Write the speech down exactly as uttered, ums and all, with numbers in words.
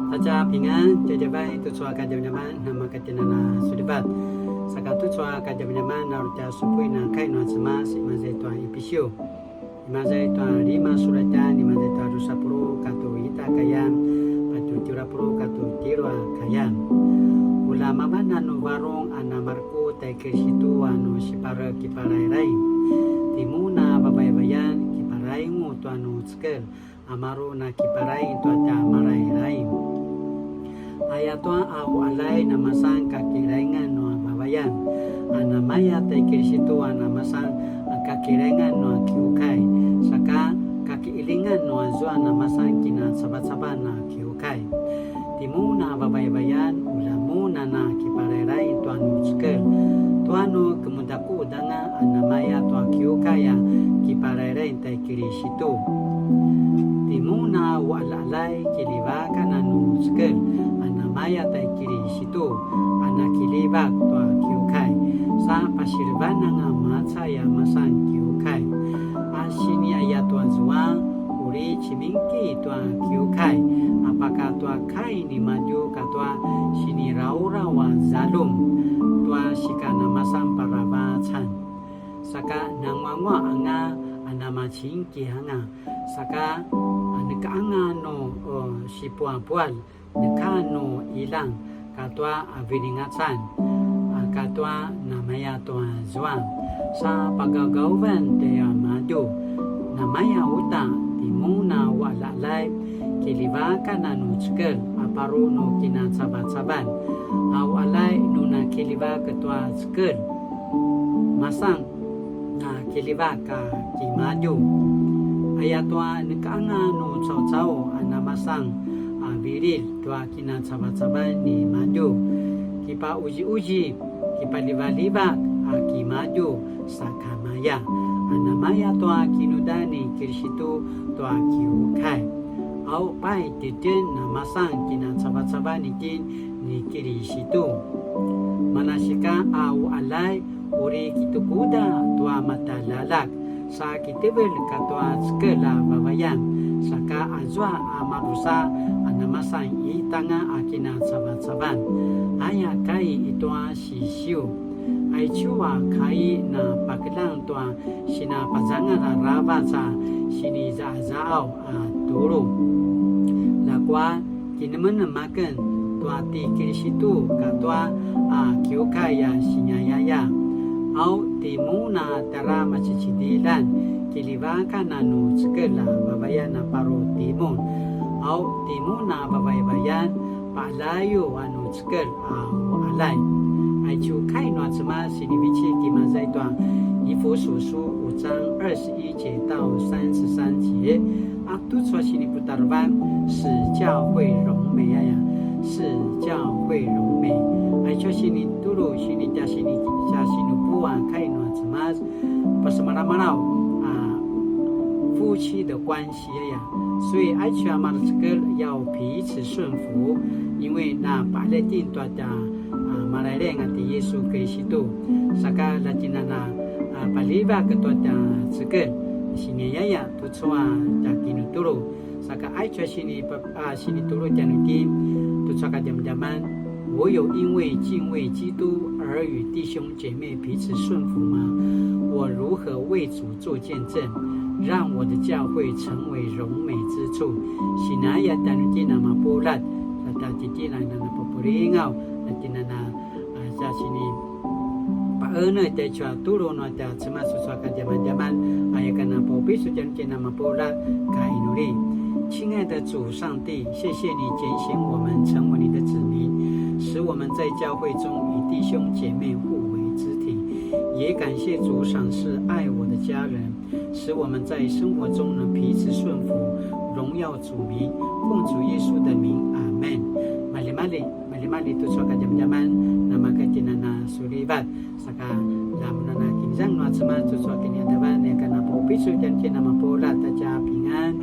大家平安, djavadjavay tucu a kadjamadjaman, namakatjinana sulivat. Saka tucu a kadjamadjaman, na uri tja supuin a kai nua Cemas, imaza i tua Ipisu. Imaza i tua lima sulatjan, imaza i tua drusa puluq katua ita a kayan, patje tjelu a puluq katua tjelu a kayan. Ulja mavan a nu varung a namarekutj tai Kiristu a nu siparekiparairaing. Timun a vavayavayan, kiparaingu tua nu cekelj, a maru na kiparaing tua tja marairaing. Ayatua a uqaljay namasan kakiraingan nua vavayan, a namaya tai Kiristu a namasan a kakiraingan nua kiukai, saka kakiilingan nua zua namasan kinacavacavan a kiukai. Timun a vavayavayan, ulja mun a na kiparairaing tua nu cekelj, tua nu kemudakudanga a namaya tua kiukai a kiparairaing tai Kiristu. Timun a uqaljaqaljay, kiljivakan a nu cekelj a namaya tai Kiristu a na kiljivak tua kiukai, sa pasirevan anga macay a masan kiukai. A siniaya tua zua, uri cimingki tua kiukai, a paka tua kai nimadju katua sinirauraw a zaljum tua sikanamasan paravacan. Saka nanguanguaq anga a namacingki anga, saka a neka anga nu, o, sipuapual, neka nu ilang katua a vinengacan, a katua namaya tua zua, sa pagaugavan tjaimadju. Namaya uta, timun a uqaljaqaljay, kiljivakan a nu cekelj a paru nu kinacavacavan, a uqaljay nu na kiljivak tua cekelj, masan na kiljivak a kimadju. Ayatua neka anga nu caucau a namasan a viri tua kinacavacavan nimadju, kipauziuzi, kipaljivaljivak a kimadju sakamaya, a namaya tua kinudan ni Kiristu tua kiukai. Au pai titjen namasan kinacavacavan itjen ni Kiristu. Manasika a uqaljay, uri kitukuda tua matjaljaljak, sa kitevelj katua cekelj a vavayan, saka azua a madrusa a namasan itanga a kinacavacavan. Aya kai i tua Sisiu. Aicu a kai na pakeljang tua sinapazangal aravac a sinizaqazaqaw a tulu. Ljakua kinemenem aken tua ti Kiristu katua a kiukai a sinayaya. Au timun a tara macicidiljan, kiljivakan a nu cekelj a vavayan a paru timun. Au timun a vavayavayan, paqaljayu a nu cekelj a uqaljay. Aicu kai nua Cemas sinivecik imaza i tua 以弗所書五章二十一节到三十三节. A tucu a siniputarevan, 使教會榮美 aya, 使教會榮美. Aicu a sinitulu, sinitja sini, tja sinupu a kai nua Cemas, pasemalamalaw a 夫妻的关系 aya. 所以 aicu a marecekelj 要彼此順服, 因為 na paqaljaitjen tua tja, a, Malailaing a ti Yisu Kiristu. Saka la tjinana, a, paljivak tua tja cekelj, sinayaya tucu a tja kinutulu. Saka aicu a sini pa-, a, sinitulu tjanuitjen, tucu a kadjamadjaman, 我有因为敬畏基督而与弟兄姐妹彼此顺服吗？我如何为主做见证，让我的教会成为荣美之处？ Sinaya tjanuitjen a mapuljat, sa tja tjitjinan a napupulingaw, na tjinana, a, sa sini paqenetj taicu a tulu nua tja Cemas tucu a kadjamadjaman, aya ka na paupicul tjanuitjen a mapuljat, ka inuli. 亲爱的主上帝，谢谢你拣选我们成为你的子民，使我们在教会中与弟兄姐妹互为肢体。也感谢主赏赐爱我的家人，使我们在生活中能彼此顺服，荣耀主名。奉主耶稣的名，阿们。Maljimalji, maljimalji tucu a kadjamadjaman, namakatjinana sulivat. Saka, la mun a na kinizang nua Cemas tucu a kinaqadavan, aya ka na paupicul tjanuitjen a mapuljat, ta tja pingan.